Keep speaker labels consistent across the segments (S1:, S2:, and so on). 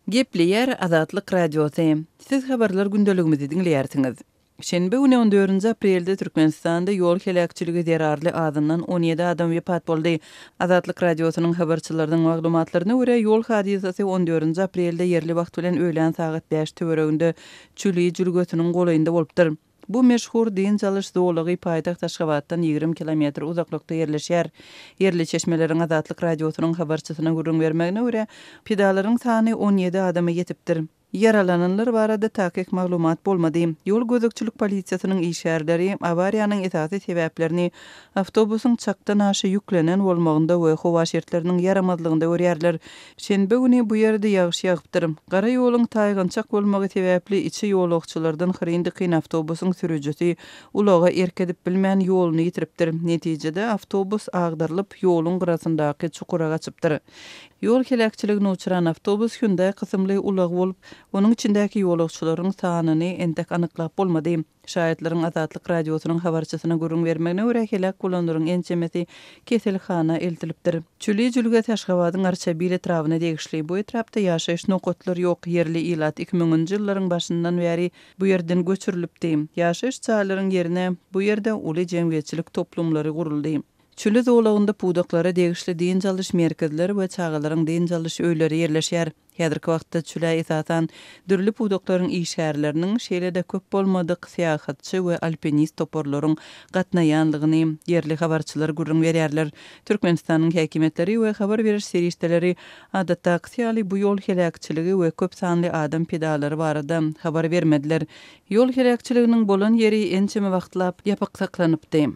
S1: Gepleýär Azatlyk Radiosy. Siz habarlar gündeligimizi diňleýärsiňiz. Şenbe güni on dördünji aprelde Türkmenistanda ýol heläkçiligi zerarly azyndan 17 adam wepat boldy. Azatlyk Radiosynyň habarçylarynyň maglumatlaryna görä, ýol hadysasy on dördünji aprelde ýerli wagt bilen öýlän sagat bäş töwereginde Çüli jülgesiniň golaýynda bolupdyr. Bu meşhur dynç alyş zolagy paýtagt Aşgabatdan 20 kilometr uzaklykda ýerleşýär. Ýerli çeşmeleriň Azatlyk Radiosynyň habarçysyna gürrüň bermegine görä, pidalaryň sany 17 adama ýetipdir. Ýaralananlar barada takyk maglumat bolmady. Ýol gözegçilik polisiýasynyň işgärleri awariýanyň esasy sebäplerini awtobusyň çakdan aşa ýüklenen bolmagynda we howa şertleriniň ýaramazlygynda görýärler. Şenbe güni bu ýerde ýagyş ýagypdyr. Gara ýoluň taýgançak bolmagy sebäpli içi ýolagçylardan hyryn-dykyn awtobusyň sürüjisi ulaga erk edip bilmän ýoluny ýitiripdir. Netijede, awtobus agdarylyp, ýoluň gyrasyndaky çukura gaçypdyr. Ýol heläkçiligine uçran awtobus Hyundai kysymly ulag bolup, onuň içindäki ýolagçylaryň sanyny entek anyklap bolmady. Şaýatlaryň Azatlyk Radiosynyň habarçysyna gürrüň bermegine görä, heläk bolanlaryň ençemesi keselhana eltilipdir. Çüli jülgesi Aşgabadyň Arçabil etrabyna degişli. Bu etrapda ýaşaýyş nokatlary ýok. Ýerli ilat iki müňünji ýyllaryň başyndan bäri bu ýerden göçürilipdi. Ýaşaýyş jaýlaryň ýerine bu ýerde uly jemgyýetçilik toplumlary guruldy. Çüli zolagynda pudaklara degişli dynç alyş merkezleri we çagalaryň dynç alyş öýleri ýerleşýär. Häzirki wagtda çülä esasan dürli pudaklaryň işgärleriniň, şeýle-de köp bolmadyk syýahatçy we alpinist toparlaryň gatnaýanlygyny ýerli habarçylar gürrüň berýärler. Türkmenistanyň häkimiýetleri we habar beriş serişdeleri adatdakysy ýaly bu ýol heläkçiligi we köp sanly adam pidalary barada habar bermediler. Ýol heläkçiliginiň bolan ýeri ençeme wagtlap ýapyk saklanypdy.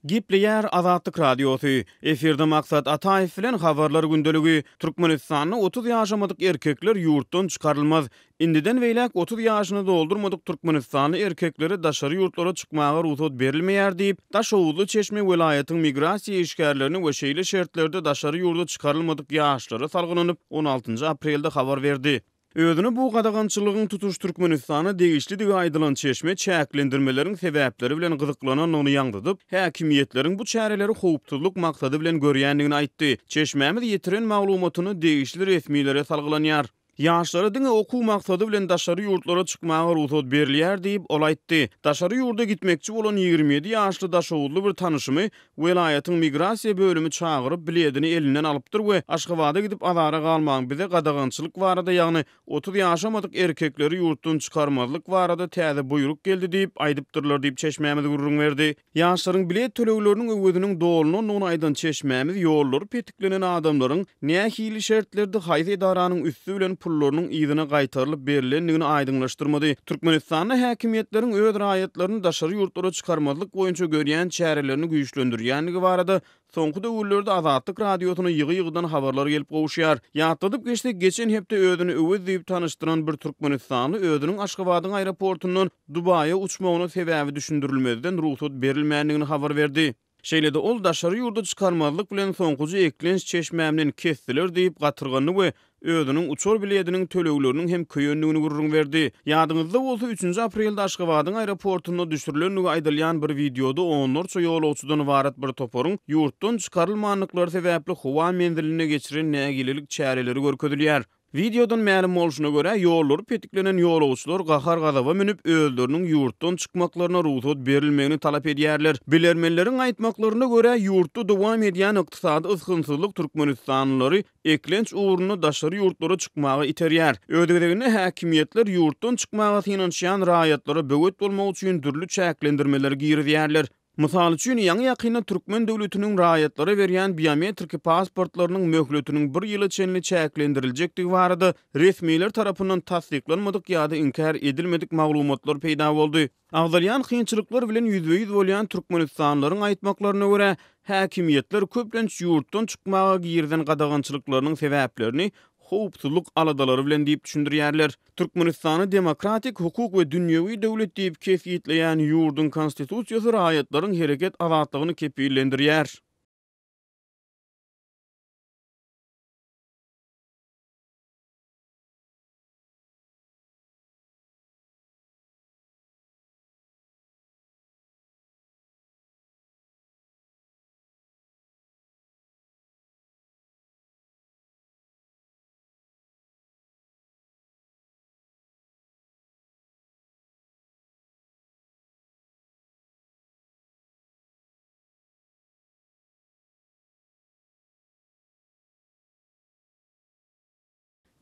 S2: Gepleýär Azatlyk Radiosy, Efirde Maksat Ataýew bilen Habarlar gündeligi, Türkmenistanda 30 ýaşamadyk erkekler ýurtdan çykarylmaz. Indiden beýläk 30 ýaşyny doldurmadyk türkmenistanly erkeklere daşary ýurtlara çykmaga rugsat berilmeýär diýip, daşoguzly çeşme welaýatyň migrasiýa işgärlerine we şeýle şertlerde daşary ýurda çykarylmadyk ýaşlara salgylanyp, on altynjy aprelde habar berdi. Özüne bu gadagançylygyň tutuş Türkmenistana degişlidigi aýdylan çeşme çäklendirmeleriň sebäpleri bilen gyzyklanandygyny ýaňzydyp, häkimiýetleriň bu çäreleri howpsuzlyk maksady bilen görýändigini aýtdy. Çeşmämiz ýetiren maglumatyna degişli resmilere salgylanýar. Ýaşlara diňe okuw maksady bilen daşary ýurtlara çykmaga rugsat berilýär diýip, ol aýtdy. Daşary ýurda gitmekçi bolan 27 ýaşly daşoguzly bir tanyşymy welaýatyň migrasiýa bölümi çagyryp, biledini elinden alypdyr we Aşgabada gidip azara galmaň, bize gadagançylyk barada, ýagny 30 ýaşamadyk erkekleri ýurtdan çykarmazlyk barada täze buýruk geldi diýip, aýdypdyrlar diýip, çeşmämiz gürrüň berdi. Ýaşlaryň bilet tölegleriniň öweziniň dolunandygyny aýdan çeşmämiz ýollary petiklenen adamlaryň nähili şertlerde haýsy edaranyň üsti bilen pullarynyň yzyna gaýtarylyp berlendigini aýdyňlaşdyrmady. Türkmenistanda häkimiýetleriň öz raýatlaryny daşary ýurtlara çykarmazlyk boýunça görýän çärelerini güýçlendirýändigi barada Soňky döwürlerde Azatlyk Radiosyna ýygy-ýygydan habarlar gelip gowuşýar. Ýatladyp geçsek, geçen hepde özüni Öwez diýip tanyşdyran bir türkmenistanly özüniň Aşgabadyň aeroportundan Dubaýa uçmagyna sebäbi düşündirilmezden rugsat berilmändigini habar berdi. Şeýle-de ol daşary ýurda çykarmazlyk bilen soňkuja eklenç çeşmämden kesdiler diýip gatyrgandy we özüniň uçar bilediniň tölegleriniň hem köýendigini gürrüň berdi. Ýadyňyzda bolsa, üçünji aprelde Aşgabadyň aeroportunda düşürilendigi aýdylýan bir wideoda onlarça ýolagçydan ybarat bir toparyň ýurtdan çykarylmandyklary sebäpli howa menzilinde geçiren nägilelik çäreleri görkezilýär. Wideodan mälim bolşuna görä, ýollary petiklenen ýolagçylar gahar-gazaba münüp, özleriniň ýurtdan çykmaklaryna rugsat berilmegini talap edýärler. Bilermenleriň aýtmaklaryna görä, ýurtda dowam edýän ykdysady ysgynsyzlyk türkmenistanlylary eklenç ugrunda daşary ýurtlara çykmaga iterýär. Öz gezeginde häkimiýetler ýurtdan çykmaga synanyşýan raýatlara böwet bolmak üçin dürli çäklendirmeleri girizýärler. Mysal üçin, ýaňy-ýakynda türkmen döwletiniň raýatlara berýän biometriki pasportlarynyň möhletiniň bir ýyla çenli çäklendiriljekdigi barada resmiler tarapyndan tassyklanmadyk ýa-da inkär edilmedik maglumatlar peýda boldy. Agzalýan kynçylyklar bilen ýüzbe-ýüz bolýan türkmenistanlylaryň aýtmaklaryna görä, häkimiýetler köplenç ýurtdan çykmaga girizen gadagançylyklarynyň sebäplerini howpsuzlyk aladalary bilen diýip düşündirýärler. Türkmenistany demokratik, hukuk we dünýewi döwlet diýip kesgitleýän ýurduň Konstitusiýasy raýatlaryň hereket azatlygyny kepillendirýär.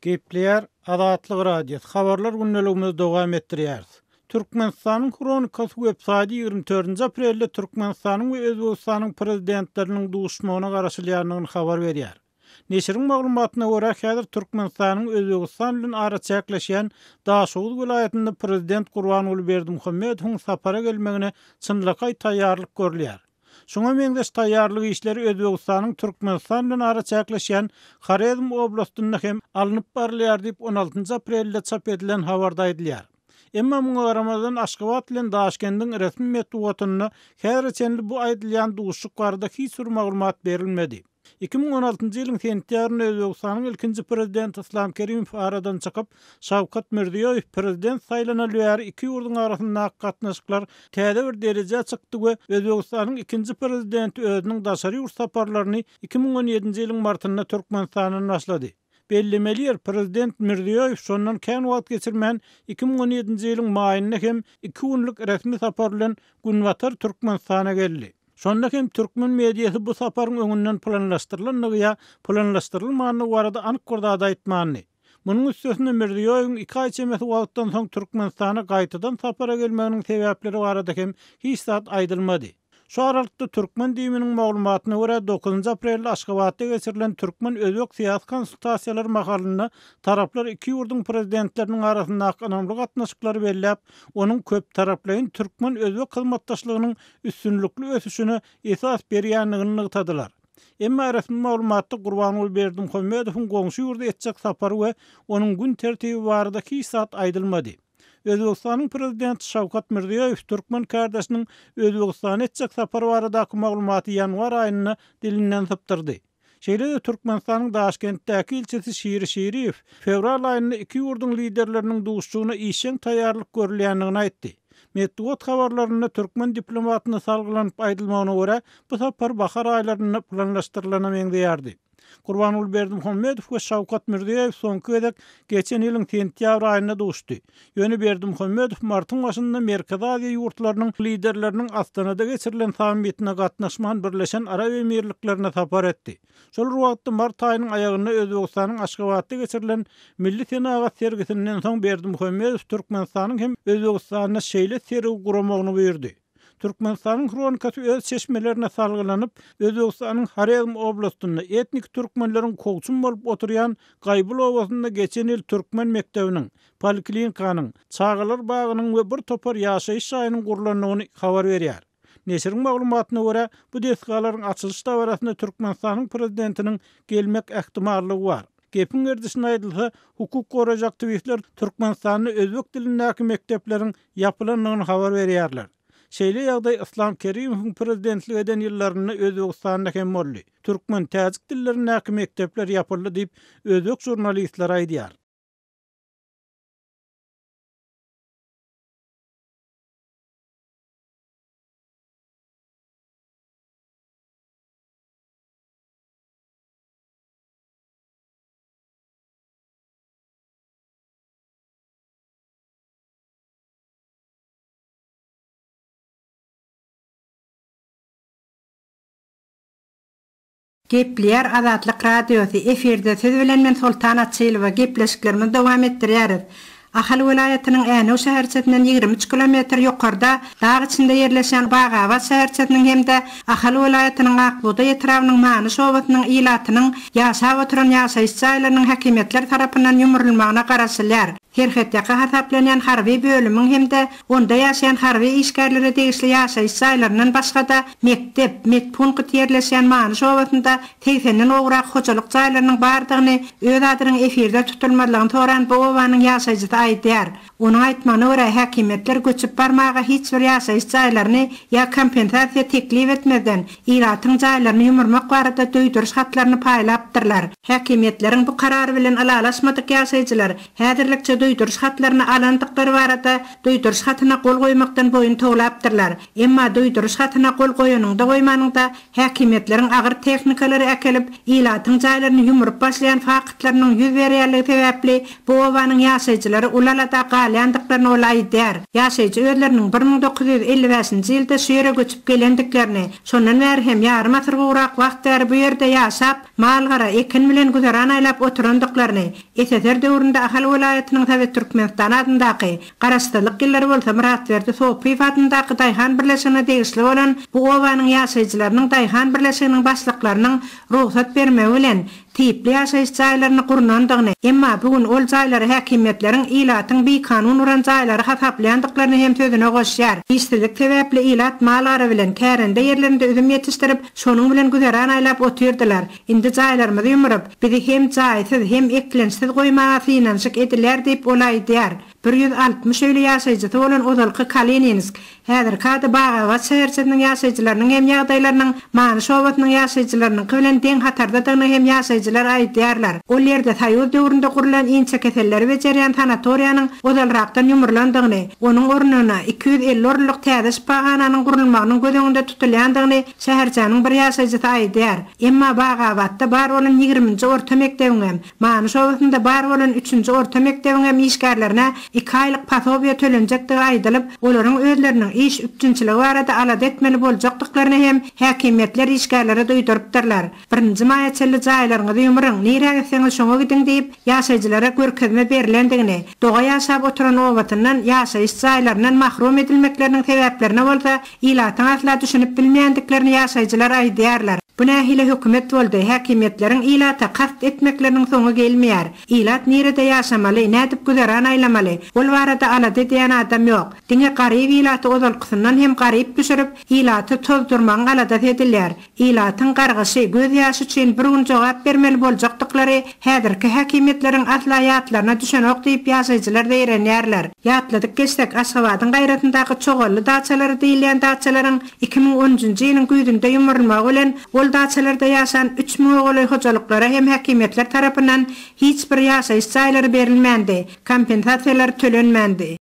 S3: Gepleýär Azatlyk Radiosy, Habarlar gündeligimizi dowam etdirýäris. Türkmenistanyň Hronikasy websaýty 24-nji aprelde Türkmenistanyň we Özbegistanyň Prezidentleriniň duşuşmagyna garaşylýandygyny habar berýär. Neşiriň maglumatyna görä, häzir Türkmenistanyň Özbegistan bilen araçäkleşýän Daşoguz welaýatynda Prezident Gurbanguly Berdimuhamedowyň sapara gelmegine çynlakaý taýýarlyk görülýär. Şuňa meňzeş taýýarlyk işleri Özbegistanyň Türkmenistan bilen araçäkleşýän Horezm oblastynda hem alnyp barylýar diýip, on altynjy aprelde çap edilen habarda aýdylýar. Emma muňa garamazdan, Aşgabat bilen Daşkendiň resmi metbugatynda häzire çenli bu aýdylýan duşuşyk barada hiç bir maglumat berilmedi. 2016-njy ýylyň sentýabrynda Özbegistanyň ilkinji prezidenti Yslam Kerimow aradan çykyp, Şawkat Mirziýoýew prezident saýlanaly bäri iki ýurduň arasyndaky gatnaşyklar täze bir derejä çykdy we Özbegistanyň ikinji prezidenti özüniň daşary ýurt saparlaryny 2017-nji ýylyň martynda Türkmenistandan başlady. Bellemeli ýer, prezident Mirziýoýew şondan kän wagt geçirmän, 2017-nji ýylyň maýynda hem iki günlük resmi sapar bilen Günbatar Türkmenistana geldi. Şonda hem türkmen mediasy bu saparyň öňünden planlaşdyrylandygy ýa planlaşdyrylmandygy barada anyk bir zat aýtmandy. Munuň üstesine Mirziýoýewiň iki aý çemesi wagtdan soň Türkmenistana gaýtadan sapara gelmeginiň sebäpleri barada hem hiç zat aýdylmady. Şu aralykda türkmen DIM-niň maglumatyna görä, dokuzynjy aprelde Aşgabatda geçirilen türkmen-özbek syýasy konsultasiýalary mahalynda taraplar iki ýurduň prezidentleriniň arasyndaky ynamly gatnaşyklary belläp, onuň köptaraplaýyn türkmen-özbek hyzmatdaşlygynyň üstünlikli ösüşine esas berýändigini nygtadylar. Emma resmi maglumatda Gurbanguly Berdimuhamedowyň goňşy ýurda etjek sapary we onuň gün tertibi barada hiç zat aýdylmady. Özbegistanyň prezidenti Şawkat Mirziýoýew türkmen kärdeşiniň Özbegistana etjek sapary baradaky maglumaty ýanwar aýynda dilinden sypdyrdy. Şeýle-de Türkmenistanyň Daşkentdäki ilçisi Şiri Şiriýew fewral aýynda iki ýurduň liderleriniň duşuşygyna işjeň taýýarlyk görülýändigini aýtdy. Metbugat habarlarynda türkmen diplomatyna salgylanyp aýdylmagyna görä, bu sapar bahar aýlarynda planlaşdyrylana meňzeýärdi. Gurbanguly Berdimuhamedow we Şawkat Mirziýoýew soňky gezek geçen ýylyň sentýabr aýynda duşdy. Ýöne Berdimuhamedow martyň başynda Merkezi Aziýa ýurtlarynyň liderleriniň Astanada geçirilen sammitine gatnaşman Birleşen Arap Emirliklerine sapar etdi. Şol bir wagtda mart aýynyň aýagynda Özbegistanyň Aşgabatda geçirilen Milli senagat sergisinden soň Berdimuhamedow Türkmenistanyň hem Özbegistanda şeýle sergi guramagyny buýurdy. Türkmenistanyň Hronikasy öz çeşmelerine salgylanyp, Özbegistanyň Horezm oblastynda etniki türkmenleriň kowçum bolup oturýan Gaýbyl obasynda geçen ýyl türkmen mekdebiniň, poliklinikanyň, çagalar bagynyň we bir topar ýaşaýyş jaýynyň gurlandygyny habar berýär. Neşiriň maglumatyna görä, bu desgalaryň açylyş dabarasyna Türkmenistanyň Prezidentiniň gelmek ähtimallygy bar. Gepiň gerdişine aýdylsa, hukuk goraýjy aktiwistler Türkmenistanda özbek dilindäki mekdepleriň ýapylandygyny habar berýärler. Şeýle ýagdaý Yslam Kerimowyň prezidentlik eden ýyllarynda Özbegistanda hem boldy. Türkmen, täjik dillerindäki mekdepler ýapyldy diýip, özbek žurnalistleri aýdýar.
S4: Gepleýär Azatlyk Radiosy, efirde siz bilen men Soltan Açylowa, gepleşiklerimizi dowam etdirýäris. Ahal welaýatynyň Änew şäherçesinden 23 kilometr ýokarda dag içinde ýerleşýän Bagabat şäherçesiniň hem-de Ahal welaýatynyň Ak bugdaý etrabynyň Manyş obasynyň ilatynyň ýaşap oturan ýaşaýyş jaýlarynyň häkimiýetler tarapyndan ýumrulmagyna garaşylýar. Serhetýaka hasaplanýan harby bölümiň hem-de onda ýaşaýan harby işgärlere degişli ýaşaýyş jaýlaryndan başga-da, mekdep, medpunkt ýerleşýän Manyş obasynda segsenden gowrak hojalyk jaýlarynyň bardygyny öz adynyň efirde tutulmazlygyny soran bu obanyň ýaşaýjysy aýdýar. Onuň aýtmagyna görä, häkimiýetler göçüp barmaga hiç bir ýaşaýyş jaýlaryny ýa kompensasiýa teklip etmezden, ilatyň jaýlaryny ýumurmak barada duýduryş hatlaryny paýlapdyrlar. Häkimiýetleriň bu karary bilen ylalaşmadyk ýaşaýjylar häzirlikçe duýduryş hatlaryny alandyklary barada duýduryş hatyna gol goýmakdan boýun towlapdyrlar. Emma duýduryş hatyna gol goýanyňda-goýmanyňda häkimiýetleriň agyr tehnikalary äkelip, ilatyň jaýlaryny ýumrup başlaýan faktlarynyň ýüz berýänligi sebäpli bu obanyň ýaşaýjylary uly alada galýandyklaryny ol aýdýar. Ýaşaýjy özleriniň 1955-nji ýylda şu ýere göçüp gelendiklerini, şondan bäri hem ýarym asyr gowrak wagt bäri bu ýerde ýaşap, mal-gara, ekin bilen güzeran aýlap oturandyklaryny, SSR döwründe Ahal welaýatynyň Sowet Türkmenistan adyndaky, Garaşsyzlyk ýyllary bolsa Myratberdi Sopyýew adyndaky daýhan birleşigine degişli bolan bu obanyň ýaşaýjylarynyň daýhan birleşiginiň başlyklarynyň rugsat bermegi bilen tipli ýaşaýyş jaýlaryny gurnandygyny, emma bu gün ol jaýlary häkimiýetleriň ilatyň bikanun guran jaýlary hasaplaýandyklaryny hem sözüne goşýar. Işsizlik sebäpli ilat mal-gara bilen, kärende ýerlerinde üzüm ýetişdirip, şonuň bilen güzeran aýlap otyrdylar. Indi jaýlarymyzy ýumrup, bizi hem jaýsyz, hem eklençsiz goýmaga synanyşyk edilýär diýip, ol aýdýar. 160 öýli ýaşaýjysy bolan ozalky Kalininsk, häzirki ady Bagabat şäherçesiniň ýaşaýjylarynyň hem ýagdaýlarynyň Manyş obasynyň ýaşaýjylarynyňky bilen deň hatardadygyny hem ýaşaýjylar aýdýarlar. Ol ýerde soýuz döwründe gurlan inçekeselleri bejerýän sanatoriýanyň ozalrakdan ýumrulandygyny, onuň ornuna 250 orunlyk täze şypahananyň gurulmagynyň göz öňünde tutulýandygyny şäherçäniň bir ýaşaýjysy aýdýar. Emma Bagabatda bar bolan ýigriminji orta mekdebiňem, Manyş obasynda bar bolan üçünji orta mekdebiňem işgärlerine iki aýlyk posobiýa tölenjekdigi aýdylyp, olaryň özleriniň iş üpjünçiligi barada alada etmeli boljakdyklaryny hem häkimiýetler işgärlere duýdurypdyrlar. Birinji maýa çenli jaýlaryňyzy ýumuryň, nirä gitseňiz şoňa gidiň diýip, ýaşaýjylara görkezme berlendigini, doga ýaşap oturan obasyndan, ýaşaýyş jaýlaryndan mahrum edilmekleriniň sebäplerine bolsa Ilatyň asla düşünip bilmeýändiklerini ýaşaýjylar aýdýarlar. Bu nähili hökümet boldy, häkimiýetleriň ilata kast etmekleriniň soňy gelmeýär. Ilat nirede ýaşamaly, nädip güzeran aýlamaly, ol barada alada edýän adam ýok. Diňe garyp ilaty ozalkysyndan hem garyp düşürip, ilaty tozdurmagyň aladasy edilýär. Ilatyň gargyşy, göz ýaşy üçin bir gün jogap bermeli boljakdyklary häzirki häkimiýetleriň asla ýatlaryna düşenok diýip ýaşaýjylar zeýrenýärler. Ýatladyp geçsek, Aşgabadyň gaýrasyndaky Çoganly daçalary diýilýän daçalaryň 2010-njy ýylyň güýzünde ýumrulmagy bilen ol daçalarda ýaşan üç müňe golaý hojalyklara hem häkimiýetler tarapyndan hiç bir ýaşaýyş jaýlary berilmändi, kompensasiýalar tölenmändi.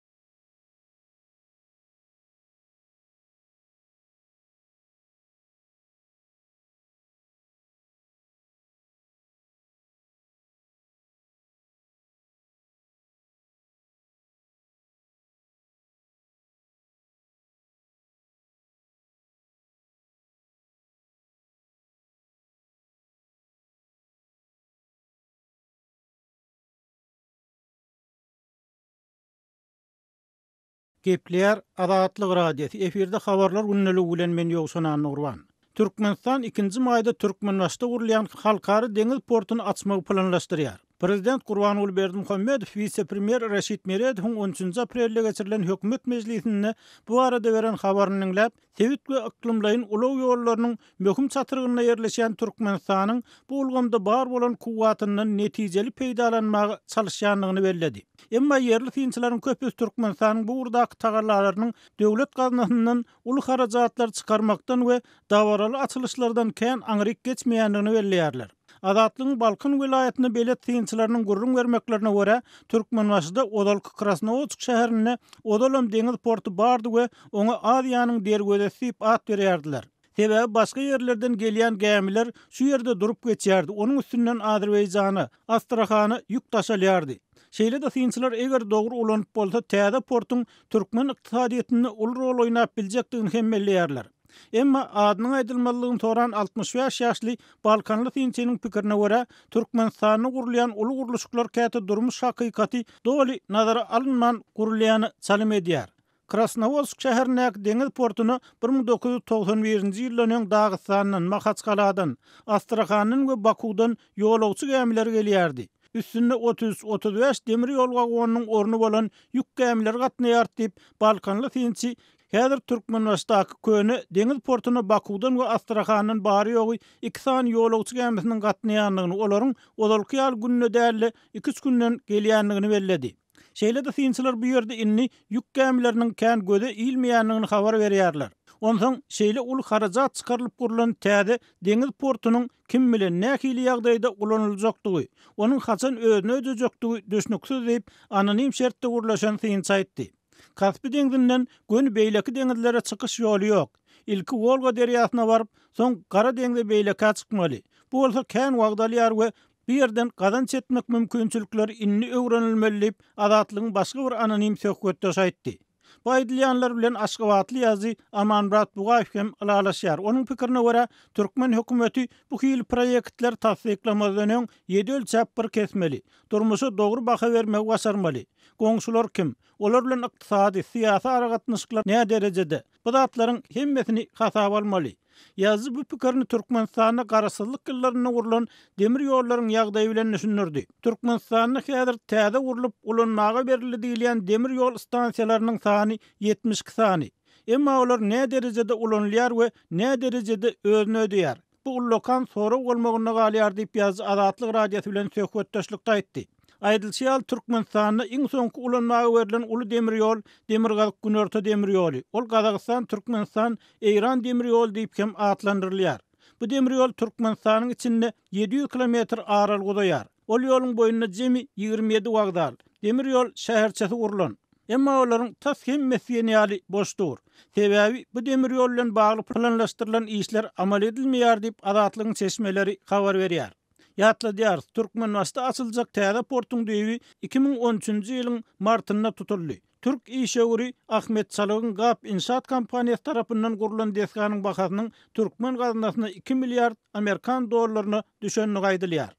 S3: Gepleýär Azatlyk Radiosy, efirde Habarlar gündeligi bilen men Ýowşan Annagurban. Türkmenistan ikinji maýda Türkmenbaşyda gurulýan Halkara deňiz portuny açmagy planlaşdyrýar. Prezident Gurbanguly Berdimuhamedow wise-premýer Raşid Meredowyň on üçünji aprelde geçirilen hökümet mejlisinde bu barada beren habaryny diňläp, sebit we yklymlaýyn ulag ýollarynyň möhüm çatrygynda ýerleşýän Türkmenistanyň bu ulgamda bar bolan kuwwatyndan netijeli peýdalanmaga çalyşýandygyny belledi. Emma ýerli synçylaryň köpüsi Türkmenistanyň bu ugurdaky tagallalarynyň döwlet gaznasyndan uly harajatlar çykarmakdan we dabaraly açylyşlardan kän aňryk geçmeýändigini belleýärler. Azatlygyň Balkan welaýatyna belet synçylarynyň gürrüň bermeklerine görä, Türkmenbaşyda ozalky Krasnowodsk şäherinde ozalam deňiz porty bardy we oňa Aziýanyň derwezesi diýip at berýärdiler. Sebäbi başga ýerlerden gelýän gämiler şu ýerde durup geçýärdi, onuň üstünden Azerbaýjana, Astrahana ýük daşalýardy. Şeýle-de synçylar eger dogry ulanyp bolsa täze portuň türkmen ykdysadyýetinde uly rol oýnap biljekdigini hem belleýärler. Emma adynyň aýdylmazlygyny soran 65 ýaşly balkanly synçynyň pikirine görä, Türkmenistanda gurulýan uly gurluşyklar käte durmuş hakykaty doly nazara alynman gurulýana çalym edýär. Krasnowodsk şäherindäki deňiz portuna 1991-nji ýyldan öň Dagystandan, Mahaçkaladan, Astrahandan we Bakuwdan ýolagçy gämileri gelýärdi. Üstünde 33, 35 demir ýol wagonynyň orny bolan ýük gämileri gatnaýardy diýip, balkanly synçy Häzir Türkmenbaşydaky köne deňiz portuna Bakuwdan we Astrahandan bary-ýogy iki sany ýolagçy gämisiniň gatnaýandygyny, olaryň ozalky ýaly günde däl-de, iki-üç günden gelýändigini belledi. Şeýle-de synçylar bu ýerde indi ýük gämileriniň kän göze ilmeýändigini habar berýärler. Onsoň şeýle uly harajat çykarylyp gurlan täze deňiz portunyň kim bilen, nähili ýagdaýda ulanyljakdygy, onuň haçan özüni ödejekdigi düşnüksiz diýip, anonim şertde gürleşen synçy aýtdy. Kaspi deňzinden göni beýleki deňizlere çykyş ýoly ýok. Ilki Wolga derýasyna baryp, soň Gara deňze beýlekä çykmaly. Bu bolsa kän wagt alýar we bu ýerden gazanç etmek mümkinçilikleri indi öwrenilmeli diýip, Azatlygyň başga bir anonim söhbetdeşi aýtdy. Bu aýdylýanlar bilen aşgabatly ýazyjy Amanmyrat Bugaýew hem ylalaşýar. Onuň pikirine görä, türkmen hökümeti bu hili proýektleri tassyklamazdan öň ýedi ölçäp bir kesmeli. Durmuşa dogry baha bermegi başarmaly. Goňşular kim? Olar bilen ykdysady, syýasy aragatnaşyklar näderejede? Bu zatlaryň hemmesini hasaba almaly. Ýazyjy bu pikirini Türkmenistanda garaşsyzlyk ýyllarynda gurlan demir ýollaryň ýagdaýy bilen düşündirdi. Türkmenistanda häzir täze gurlup, ulanmaga berildi diýilýän demir ýol stansiýalarynyň sany 72 sany. Emma olar näderejede ulanylýar we näderejede özüni ödeýär? Bu ullakan sorag bolmagynda galýar diýip, ýazyjy Azatlyk Radiosy bilen söhbetdeşlikde aýtdy. Aýdylyşy ýaly, Türkmenistanda iň soňky ulanmaga berlen uly demir ýol Demirgazyk-Günorta demir ýoly, ol Gazagystan-Türkmenistan-Eýran demir ýoly diýip hem atlandyrylýar. Bu demir ýol Türkmenistanyň içinde 700 kilometr aralyk uzaýar. Ol ýoluň boýunda jemi 27 wokzal, demir ýol şäherçesi gurlan. Emma olaryň tas hemmesi diýen ýaly boş dur. Sebäbi bu demir ýol bilen bagly planlaşdyrylan işler amal edilmeýär diýip, Azatlygyň çeşmeleri habar berýär. Ýatladýarys, Türkmenbaşyda açyljak täze portuň düýbi 2013-nji ýylyň martynda tutuldy. Türk işewüri Ahmet Çalygyň Gap Inşaat kompaniýasy tarapyndan gurlan desganyň bahasynyň türkmen gaznasyna iki milliard amerikan dollaryna düşendigi aýdylýar.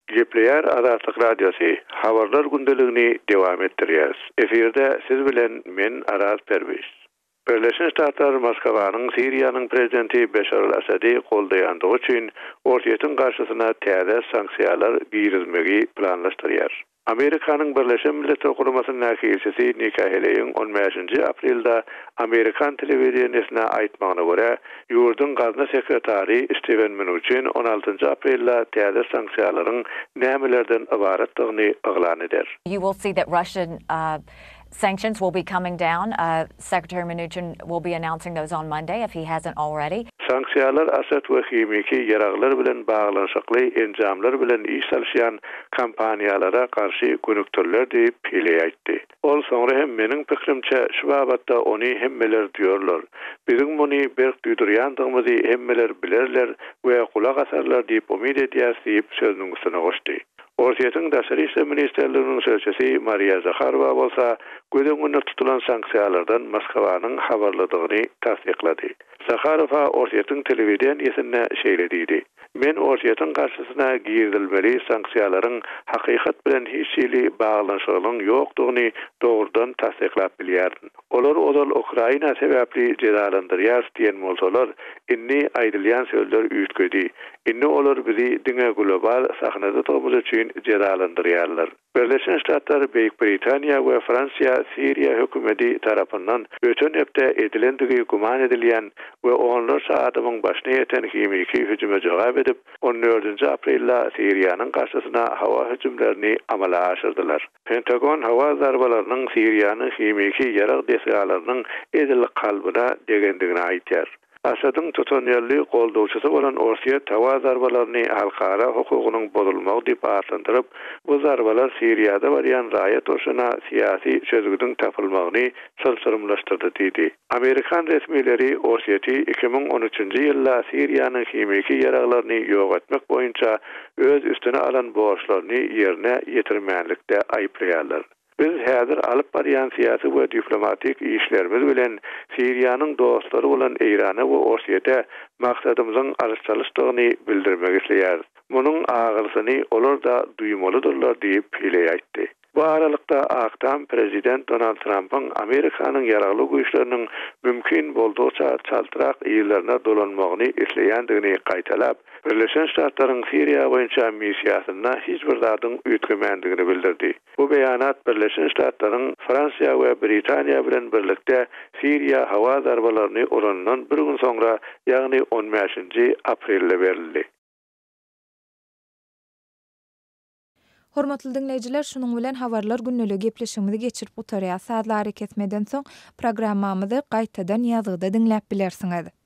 S5: Gepleýär Azatlyk Radiosy, Habarlar gündeligini dowam etdirýäris. Efirde siz bilen men Araz Perwiz. Birleşen Ştatlar Moskwanyň Siriýanyň prezidenti Beşar al-Assady goldaýandygy üçin Orsýetiň garşysyna täze sanksiýalar girizmegi planlaşdyrýar. Amerikanyň Birleşen Milletler Guramasyndaky ilçisi Nika Heleýiň on bäşinji aprelde amerikan telewideniýesine aýtmagyna görä, ýurduň gazna sekretary Stiwen Mnuçin on altynjy aprelde täze sanksiýalaryň nämelerden ybaratdygyny yglan eder.
S6: You will see that Russian sanctions will be coming down. Secretary Mnuchin will be announcing those on Monday if he hasn't already.
S5: Sanksiýalar Asad we himiki ýaraglar bilen baglanyşykly enjamlar bilen iş salyşýan kompaniýalara garşy gönükdiriler diýip, Peleý aýtdy. Ol soňra hem meniň pikrimçe, şu babatda ony hemmeler duýarlar. Biziň muny berk duýdurýandygymyzy hemmeler bilerler we gulak asarlar diýip umyt edýäris diýip, sözüniň üstüne goşdy. Orsýetiň Daşary işler ministrliginiň sözçüsi Mariýa Zaharowa bolsa göz öňünde tutulan sanksiýalardan Moskwanyň habarlydygyny tassyklady. Zaharowa Orsýetiň telewideniýesinde şeýle diýdi, Men Orsýetiň garşysyna girizilmeli sanksiýalaryň hakykat bilen hiç hili baglanyşygynyň ýokdugyny dogrudan tassyklap bilýärin. Olar ozal Ukraina sebäpli jezalandyrýarys diýen bolsalar, indi aýdylýan sözler üýtgedi. Indi olar bizi diňe global sahnadadygymyz üçin jezalandyrýarlar. Birleşen Ştatlar, Beýik Britaniýa we Fransiýa Siriýa hökümeti tarapyndan öten hepde edilendigi güman edilýän we onlarça adamyň başyna ýeten himiki hüjüme jogap edip, on dördünji aprelde Siriýanyň garşysyna howa hüjümlerini amala aşyrdylar. Pentagon howa zarbalarynyň Siriýanyň himiki ýarag desgalarynyň edil kalbyna degendigini aýdýar. Asadyň tutanýerli goldawçysy bolan Orsýet howa zarbalaryny halkara hukugynyň bozulmagy diýip atlandyryp, bu zarbalar Siriýada barýan raýat urşuna syýasy çözgüdiň tapylmagyny çylşyrymlaşdyrdy diýdi. Amerikan resmileri Orsýeti 2013-nji ýylda Siriýanyň himiki ýaraglaryny ýok etmek boýunça öz üstüne alan borçlaryny ýerine ýetirmänlikde aýyplaýarlar. Biz häzir alyp barýan syýasy we diplomatik işlerimiz bilen Siriýanyň dostlary bolan Eýrana we Orsýete maksadymyzyň alyş-çalyşdygyny bildirmek isleýäris. Munuň agyrysyny olar-da duýmalydyrlar diýip, Pileý aýtdy. Bu aralykda, Ak Tam prezident Donald Trampyň Amerikanyň ýaragly güýçleriniň mümkin boldugyça çaltrak yzlaryna dolanmagyny isleýändigini gaýtalap, Birleşen Ştatlaryň Siriýa boýunça missiýasynda hiç bir zadyň üýtgemändigini bildirdi. Bu beýanat Birleşen Ştatlaryň Fransiýa we Britaniýa bilen birlikde Siriýa howa zarbalaryny uranyndan bir gün soňra, ýagny on bäşinji aprelde berildi.
S7: Hormatly diňleýjiler, şunuň bilen Habarlar gündeligi gepleşigimizi geçirip gutarýas. Sazly arakesmeden soň programmamyzy gaýtadan ýazgyda diňläp bilersiňiz.